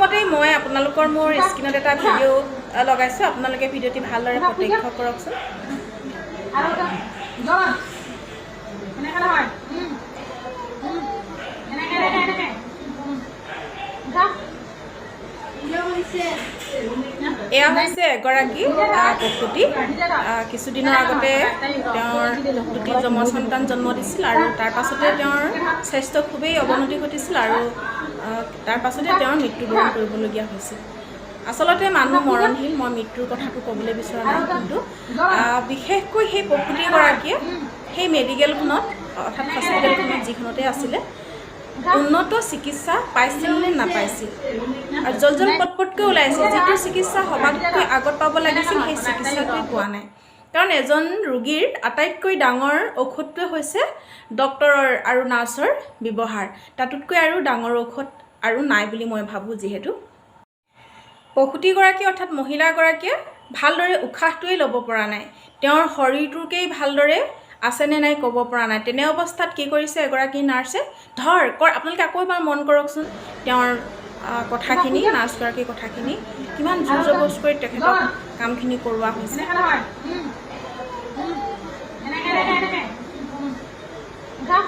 প্ৰথমতেই মই আপোনালোকৰ মোৰ স্ক্ৰীণত এটা ভিডিঅ' লগাইছোঁ। আপোনালোকে ভিডিঅ'টি ভালদৰে প্ৰত্যক্ষ কৰকচোন। আৰু এটা জোৰা। এনেকে নহয়। উম। এনেকে, এনেকে, এনেকে। উঠা। এয়া হৈছে এগৰাকী প্ৰসূতি। কিছুদিনৰ আগতে তেওঁৰ দুটি যমজ সন্তান জন্ম দিছিল আৰু তাৰ পাছতে তেওঁৰ স্বাস্থ্য খুবেই অৱনতি ঘটিছিল আৰু তাৰ পাছতে তেওঁৰ মৃত্যুবৰণ কৰিবলগীয়া হৈছিল। আচলতে মানুহ মৰণশীল, মই মৃত্যুৰ কথাটো ক'বলৈ বিচৰা নাই। কিন্তু বিশেষকৈ সেই প্ৰসূতিগৰাকীয়ে সেই মেডিকেলখনত, অৰ্থাৎ হস্পিটেলখনত যিখনতে আছিলে, উন্নত চিকিৎসা পাইছিল নে নাপাইছিল আৰু জল জল পটপটকৈ ওলাইছে। যিটো চিকিৎসা সবাতোতকৈ আগত পাব লাগিছিল, সেই চিকিৎসাটোৱে পোৱা নাই। কাৰণ এজন ৰোগীৰ আটাইতকৈ ডাঙৰ ঔষধটোৱে হৈছে ডক্তৰৰ আৰু নাৰ্ছৰ ব্যৱহাৰ। তাতোতকৈ আৰু ডাঙৰ ঔষধ আৰু নাই বুলি মই ভাবোঁ। যিহেতু প্ৰসূতিগৰাকী, অৰ্থাৎ মহিলাগৰাকীয়ে ভালদৰে উশাহটোৱেই ল'ব পৰা নাই, তেওঁৰ শৰীৰটোকেই ভালদৰে আছেনে নাই ক'ব পৰা নাই, তেনে অৱস্থাত কি কৰিছে এগৰাকী নাৰ্ছে? ধৰ কৰ। আপোনালোকে আকৌ এবাৰ মন কৰকচোন তেওঁৰ কথাখিনি, নাৰ্ছগৰাকীৰ কথাখিনি, কিমান জোৰ জবৰদস্ত কৰি তেখেতক কামখিনি কৰোৱা হৈছে। এনেকে নহয়। উম। উম। এনেকে, এনেকে, এনেকে। উঠা।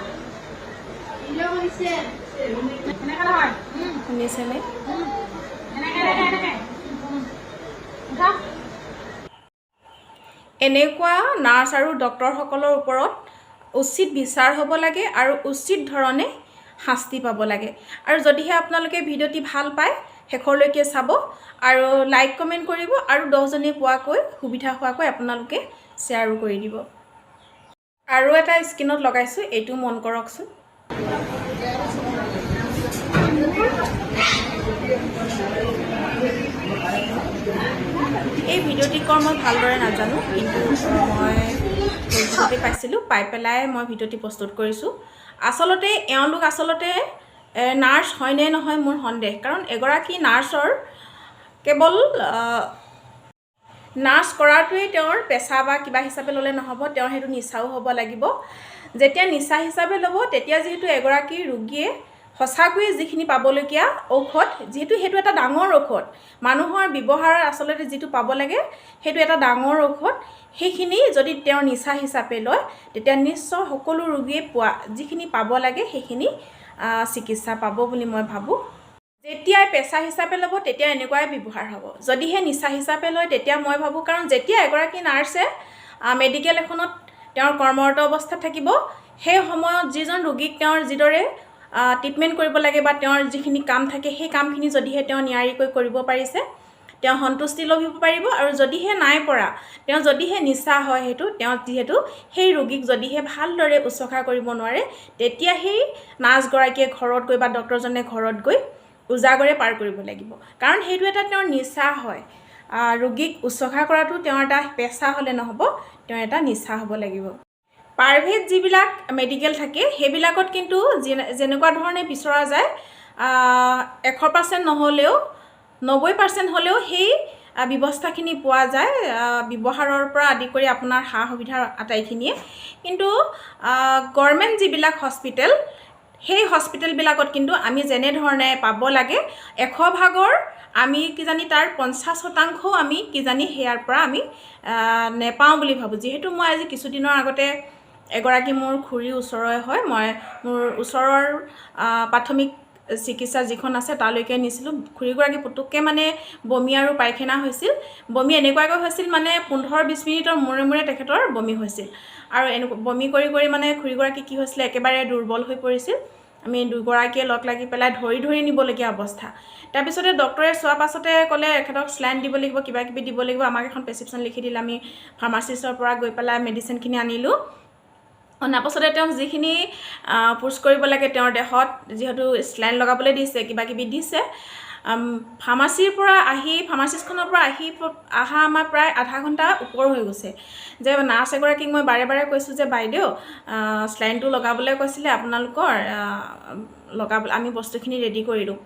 এনেকে নহয়। শুনিছেনে? এনেকে, এনেকে, এনেকে। উঠা। এনেকুৱা নাৰ্ছ আৰু ডক্তৰসকলৰ ওপৰত উচিত বিচাৰ হ'ব লাগে আৰু উচিত ধৰণে শাস্তি পাব লাগে। আৰু যদিহে আপোনালোকে ভিডিঅ'টি ভাল পায়, শেষলৈকে চাব আৰু লাইক, কমেণ্ট কৰিব আৰু 10জনে পোৱাকৈ সুবিধা হোৱাকৈ আপোনালোকে শ্বেয়াৰো কৰি দিব। আৰু এটা স্ক্ৰীণত লগাইছোঁ, এইটো মন কৰকচোন। এই ভিডিঅ'টি কৰ মই ভালদৰে নাজানো, কিন্তু মই ফেচবুকতে পাইছিলোঁ। পাই পেলাই মই ভিডিঅ'টি প্ৰস্তুত কৰিছোঁ। আচলতে এওঁলোক আচলতে নাৰ্ছ হয়নে নহয় মোৰ সন্দেহ। কাৰণ এগৰাকী নাৰ্ছৰ কেৱল নাৰ্ছ কৰাটোৱেই তেওঁৰ পেচা বা কিবা হিচাপে ল'লে নহ'ব, তেওঁৰ সেইটো নিচাও হ'ব লাগিব। যেতিয়া নিচা হিচাপে ল'ব, তেতিয়া যিহেতু এগৰাকী ৰোগীয়ে সঁচাকৈয়ে যিখিনি পাবলগীয়া ঔষধ, যিহেতু সেইটো এটা ডাঙৰ ঔষধ, মানুহৰ ব্যৱহাৰৰ আচলতে যিটো পাব লাগে সেইটো এটা ডাঙৰ ঔষধ, সেইখিনি যদি তেওঁ নিচা হিচাপে লয়, তেতিয়া নিশ্চয় সকলো ৰোগীয়ে পোৱা যিখিনি পাব লাগে সেইখিনি চিকিৎসা পাব বুলি মই ভাবোঁ। যেতিয়াই পেচা হিচাপে ল'ব, তেতিয়া এনেকুৱাই ব্যৱহাৰ হ'ব। যদিহে নিচা হিচাপে লয়, তেতিয়া মই ভাবোঁ, কাৰণ যেতিয়া এগৰাকী নাৰ্ছে মেডিকেল এখনত তেওঁৰ কৰ্মৰত অৱস্থাত থাকিব, সেই সময়ত যিজন ৰোগীক তেওঁৰ যিদৰে ট্ৰিটমেণ্ট কৰিব লাগে বা তেওঁৰ যিখিনি কাম থাকে, সেই কামখিনি যদিহে তেওঁ নিয়াৰিকৈ কৰিব পাৰিছে, তেওঁ সন্তুষ্টি লভিব পাৰিব। আৰু যদিহে নাই পৰা, তেওঁ যদিহে নিচা হয় সেইটো, তেওঁ যিহেতু সেই ৰোগীক যদিহে ভালদৰে শুশ্ৰূষা কৰিব নোৱাৰে, তেতিয়া সেই নাৰ্ছগৰাকীয়ে ঘৰত গৈ বা ডক্টৰজনে ঘৰত গৈ উজাগৰে পাৰ কৰিব লাগিব। কাৰণ সেইটো এটা তেওঁৰ নিচা হয়। ৰোগীক শুশ্ৰূষা কৰাটো তেওঁৰ এটা পেচা হ'লে নহ'ব, তেওঁৰ এটা নিচা হ'ব লাগিব। প্ৰাইভেট যিবিলাক মেডিকেল থাকে, সেইবিলাকত কিন্তু যেনেকুৱা ধৰণে বিচৰা যায়, 100% নহ'লেও 90% হ'লেও সেই ব্যৱস্থাখিনি পোৱা যায়, ব্যৱহাৰৰ পৰা আদি কৰি আপোনাৰ সা সুবিধাৰ আটাইখিনিয়ে। কিন্তু গভৰ্ণমেণ্ট যিবিলাক হস্পিটেল, সেই হস্পিটেলবিলাকত কিন্তু আমি যেনেধৰণে পাব লাগে, 100 ভাগৰ আমি কিজানি তাৰ 50%ও আমি কিজানি সেয়াৰ পৰা আমি নেপাওঁ বুলি ভাবোঁ। যিহেতু মই আজি কিছুদিনৰ আগতে এগৰাকী মোৰ খুৰীৰ ওচৰৰে হয়, মই মোৰ ওচৰৰ প্ৰাথমিক চিকিৎসা যিখন আছে তালৈকে নিছিলোঁ। খুৰীগৰাকী পুতুককৈ মানে বমি আৰু পায়খানা হৈছিল। বমি এনেকুৱাকৈ হৈছিল, মানে 15-20 মিনিটৰ মূৰে মূৰে তেখেতৰ বমি হৈছিল। আৰু এনেকুৱা বমি কৰি কৰি মানে খুৰীগৰাকী কি হৈছিলে, একেবাৰে দুৰ্বল হৈ পৰিছিল। আমি দুগৰাকীয়ে লগ লাগি পেলাই ধৰি ধৰি নিবলগীয়া অৱস্থা। তাৰপিছতে ডক্টৰে চোৱাৰ পাছতে ক'লে, এখেতক চেলাইন দিব লাগিব, কিবা কিবি দিব লাগিব। আমাক এখন প্ৰেছক্ৰিপশ্যন লিখি দিলে। আমি ফাৰ্মাচিষ্টৰ পৰা গৈ পেলাই মেডিচিনখিনি আনিলোঁ। অনাৰ পাছতে তেওঁক যিখিনি পুছ কৰিব লাগে তেওঁৰ দেহত, যিহেতু চেলাইন লগাবলৈ দিছে, কিবা কিবি দিছে, ফাৰ্মাচীৰ পৰা আহি, ফাৰ্মাচিষ্টখনৰ পৰা আহি অহা আমাৰ প্ৰায় আধা ঘণ্টা ওপৰ হৈ গৈছে। যে নাৰ্ছ এগৰাকীক মই বাৰে বাৰে কৈছোঁ যে বাইদেউ, চেলাইনটো লগাবলৈ কৈছিলে আপোনালোকৰ, লগাবলৈ আমি বস্তুখিনি ৰেডি কৰিলোঁ।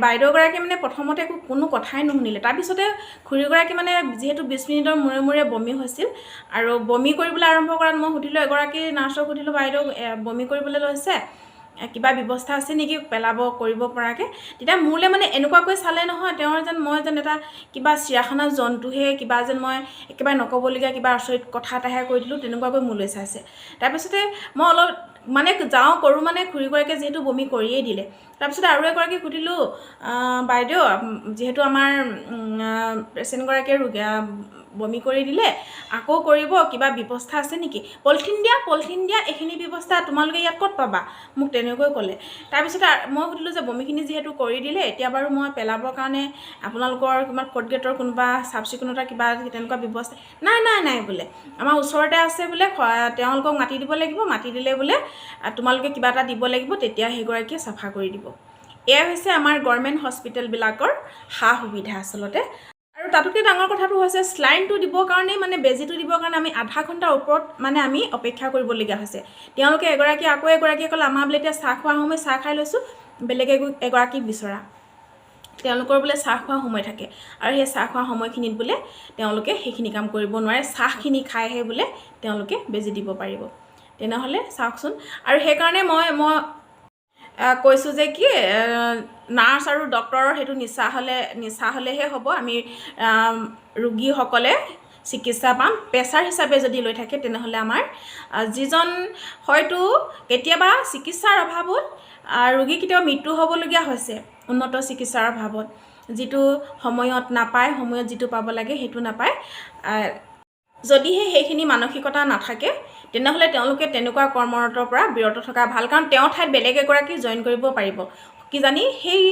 বাইদেউগৰাকীয়ে মানে প্ৰথমতে একো কোনো কথাই নুশুনিলে। তাৰপিছতে খুৰীগৰাকী মানে যিহেতু 20 মিনিটৰ মূৰে মূৰে বমি হৈছিল আৰু বমি কৰিবলৈ আৰম্ভ কৰাত মই সুধিলোঁ, এগৰাকী নাৰ্ছক সুধিলোঁ, বাইদেউ, বমি কৰিবলৈ লৈছে। কিবা ব্যৱস্থা আছে নেকি পেলাব কৰিব পৰাকৈ? তেতিয়া মোলৈ মানে এনেকুৱাকৈ চালে নহয়, তেওঁৰ যেন মই যেন এটা কিবা চিৰিয়াখানা জন্তুহে, কিবা যেন মই একেবাৰে নক'বলগীয়া কিবা আচৰিত কথা এটাহে কৈ দিলোঁ, তেনেকুৱাকৈ মোলৈ চাইছে। তাৰপিছতে মই অলপ মানে যাওঁ কৰোঁ, মানে খুৰীগৰাকীয়ে যিহেতু বমি কৰিয়েই দিলে। তাৰপিছতে আৰু এগৰাকীক সুধিলোঁ, বাইদেউ, যিহেতু আমাৰ পেচেণ্টগৰাকীয়ে বমি কৰি দিলে, আকৌ কৰিব, কিবা ব্যৱস্থা আছে নেকি? পলিথিন দিয়া, পলিথিন দিয়া, এইখিনি ব্যৱস্থা তোমালোকে ইয়াত ক'ত পাবা, মোক তেনেকৈ ক'লে। তাৰপিছতে মই সুধিলোঁ যে বমিখিনি যিহেতু কৰি দিলে, এতিয়া বাৰু মই পেলাবৰ কাৰণে আপোনালোকৰ কিবা ফ'ৰ্থ গ্ৰেডৰ কোনোবা চাফ চিকুণতাৰ কিবা তেনেকুৱা ব্যৱস্থা নাই? নাই নাই বোলে, আমাৰ ওচৰতে আছে বোলে, তেওঁলোকক মাতি দিব লাগিব, মাতি দিলে বোলে তোমালোকে কিবা এটা দিব লাগিব, তেতিয়া সেইগৰাকীয়ে চাফা কৰি দিব। এয়াই হৈছে আমাৰ গভৰ্ণমেণ্ট হস্পিটেলবিলাকৰ সা সুবিধা আচলতে। আৰু তাতোতকৈ ডাঙৰ কথাটো হৈছে, চেলাইনটো দিবৰ কাৰণেই, মানে বেজীটো দিবৰ কাৰণে আমি আধা ঘণ্টাৰ ওপৰত মানে আমি অপেক্ষা কৰিবলগীয়া হৈছে। তেওঁলোকে এগৰাকী আকৌ এগৰাকীয়ে ক'লে, আমাৰ বোলে এতিয়া চাহ খোৱা সময়, চাহ খাই লৈছোঁ, বেলেগ এগৰাকীক বিচৰা। তেওঁলোকৰ বোলে চাহ খোৱা সময় থাকে আৰু সেই চাহ খোৱা সময়খিনিত বোলে তেওঁলোকে সেইখিনি কাম কৰিব নোৱাৰে, চাহখিনি খাইহে বোলে তেওঁলোকে বেজী দিব পাৰিব। তেনেহ'লে চাওকচোন। আৰু সেইকাৰণে মই কৈছোঁ যে কি নাৰ্ছ আৰু ডক্তৰৰ সেইটো নিচা হ'লেহে হ'ব, আমি ৰোগীসকলে চিকিৎসা পাম। পেচাৰ হিচাপে যদি লৈ থাকে, তেনেহ'লে আমাৰ যিজন হয়তো কেতিয়াবা চিকিৎসাৰ অভাৱত ৰোগী কেতিয়াবা মৃত্যু হ'বলগীয়া হৈছে, উন্নত চিকিৎসাৰ অভাৱত, যিটো সময়ত নাপায়, সময়ত যিটো পাব লাগে সেইটো নাপায়। যদিহে সেইখিনি মানসিকতা নাথাকে, তেনেহ'লে তেওঁলোকে তেনেকুৱা কৰ্মৰতৰ পৰা বিৰত থকা ভাল। কাৰণ তেওঁৰ ঠাইত বেলেগ এগৰাকী জইন কৰিব পাৰিব। কিজানি সেই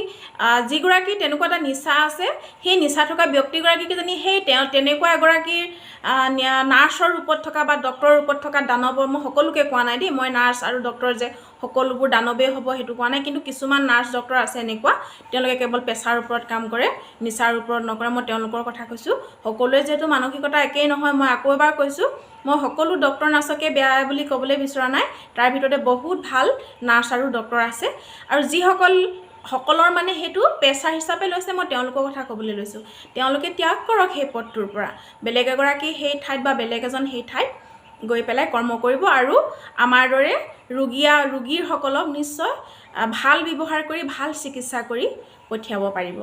যিগৰাকী তেনেকুৱা এটা নিচা আছে, সেই নিচা থকা ব্যক্তিগৰাকী কিজানি সেই তেওঁ তেনেকুৱা এগৰাকীৰ নাৰ্ছৰ ৰূপত থকা বা ডক্টৰৰ ৰূপত থকা দানৱৰ, মই সকলোকে কোৱা নাই দেই, মই নাৰ্ছ আৰু ডক্টৰ যে সকলোবোৰ দানৱেই হ'ব সেইটো কোৱা নাই। কিন্তু কিছুমান নাৰ্ছ ডক্টৰ আছে এনেকুৱা, তেওঁলোকে কেৱল পেচাৰ ওপৰত কাম কৰে, নিচাৰ ওপৰত নকৰে। মই তেওঁলোকৰ কথা কৈছোঁ। সকলোৱে যিহেতু মানসিকতা একেই নহয়, মই আকৌ এবাৰ কৈছোঁ, মই সকলো ডক্টৰ নাৰ্ছকে বেয়া বুলি ক'বলৈ বিচৰা নাই। তাৰ ভিতৰতে বহুত ভাল নাৰ্ছ আৰু ডক্টৰ আছে। আৰু সকলৰ মানে সেইটো পেচা হিচাপে লৈছে, মই তেওঁলোকৰ কথা ক'বলৈ লৈছোঁ। তেওঁলোকে ত্যাগ কৰক সেই পদটোৰ পৰা, বেলেগ এগৰাকী সেই ঠাইত বা বেলেগ এজন সেই ঠাইত গৈ পেলাই কৰ্ম কৰিব আৰু আমাৰ দৰে ৰোগীৰসকলক নিশ্চয় ভাল ব্যৱহাৰ কৰি, ভাল চিকিৎসা কৰি পঠিয়াব পাৰিব।